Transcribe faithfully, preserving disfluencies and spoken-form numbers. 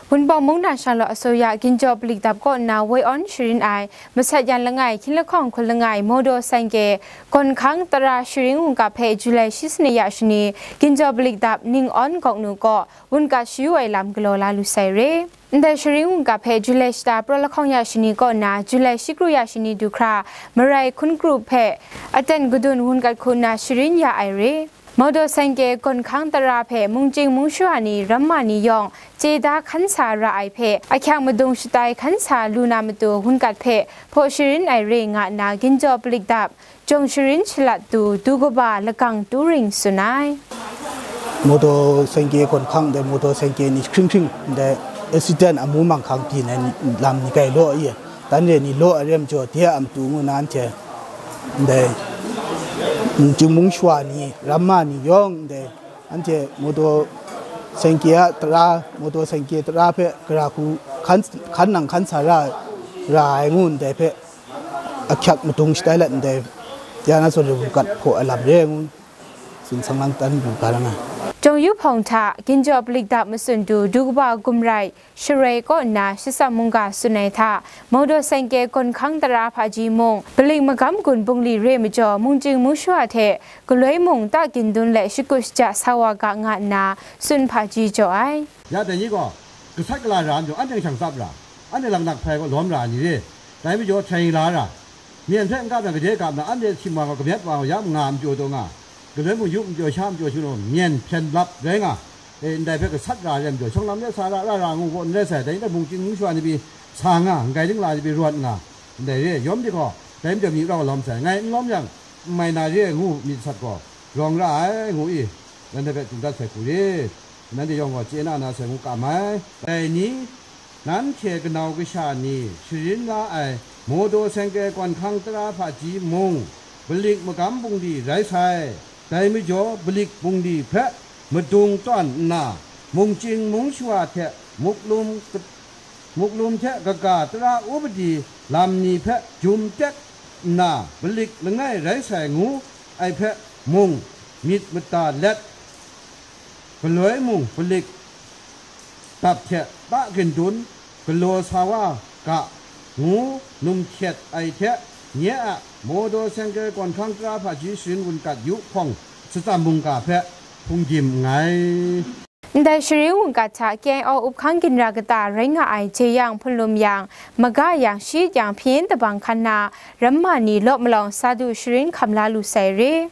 Wunpawng mung na shanglawt asoya ginjaw palikdap kaw nna woi awn sharin ai, masat yan langai, hkyin lahkawng hkun langai, Mawdaw Saingkye, gawn hkang tara sharin wungkap hpe July shi sanit ya shani, ginjaw palikdap ning awn gawk nu kaw, wunkat shayu ai lam galaw la lu sai re. Ndai sharin wungkap hpe July shata praw lahkawng ya shani kaw nna, July shi kru ya shani du hkra, Marai hkun kru hpe aten gadun wunkat hku nna sharin ya ai re. Mawdaw Saingkye gawn hkang tara hpe mungchying mungshawa ni, ramma ni yawng chye da hkan sa ra ai hpe, ahkyak madung shatai hkan sa lu na matu wunkat hpe hpaw sharin ai re nga nna ginjaw palikdap, jawng sharin shalat tu, du kaba lagang turing tsun ai. Mawdaw Saingkye gawn hkang ndai Mawdaw Saingkye ni hkring hkring ndai accident amu manghkang byin ai ni, lam ni kai law i, dan re ni law ai re majaw, de a matu ngu na anhte ndai mungchying mungshawa ni, ramma ni yawng ndai anhte Mawdaw Saingkye a tara, Mawdaw Saingkye tara hpe gara hku hkan, hkan nang hkan sa ra, ra ai ngu ndai hpe ahkyak madung shatai let ndai, ya na zawn re wungkat hpaw ai lam re ai ngu tsun sang lang dan lu ga ra nga. Jawng yu hpawng hta, ginjaw palikdap matsun du, du kaba gumrai, sharoi kaw nna shatsam mungga tsun ai hta, Mawdaw Saingkye gawn hkang tara hpaji mung, palik magam gun bungli re majaw, mungchying mungshawa hte galoi mung ta gindun let shakut shaja sa wa ga nga nna tsun hpaji jaw ai. Ya dai ni gaw, gasat gala ra majaw, anhte shang tsap ra, anhte laknak hpai gaw lawm ra ai ni re, dai majaw, htaing la ra, myen hpe n gap yang, gade gap na, anhte htim wa gaw, kamyat wa gaw, ya nga majaw taw nga, galoi mung yup majaw, sha majaw, shu myen hpyen lap rai nga, e, ndai hpe gasat ra ai majaw, shawng lam de sa ra, ra ra ngu gaw n rai sai, dai ni gaw mungchying mungshawa ni pyi sa nga, nggai dingla ni pyi rawt nga, ndai re, yawm de gaw, dai majaw myi rau lawm sai, ngai n lawm yang, n mai na re ai ngu myit sat gaw, rawng ra ai ngu i, nanhte hpe tsun dat sai hku re, nanhte yawng gaw chye na na sai ngu kam ai. Dai ni, nanhte kanau kasha ni sharin la ai Mawdaw Saingkye gawn hkang tara hpaji mung, palik magam bungli rai sai. Dai majaw, palik bungli hpe madung tawn nna, mungchying mungshawa hte muklum, muklum hte kaga tara upadi lam ni hpe jum tek nna, palik langai rai sai ngu ai hpe mung myit mada let, galoi mung palik dap hte ta gindun galaw sa wa ga ngu num hkyet ai hte, nye a Mawdaw Saingkye gawn hkang tara hpaji sharin wunkat yu hpawng shatsam mungga hpe hpungdim nngai. Ndai sharin wungkat hta K I O up hkang ginra kata rai nga ai Jeyang Hpunlum yang, maga yang, shayit yang, hpyen tabang hkan na, ramma ni law malawng sa du sharin hkam la lu sai re.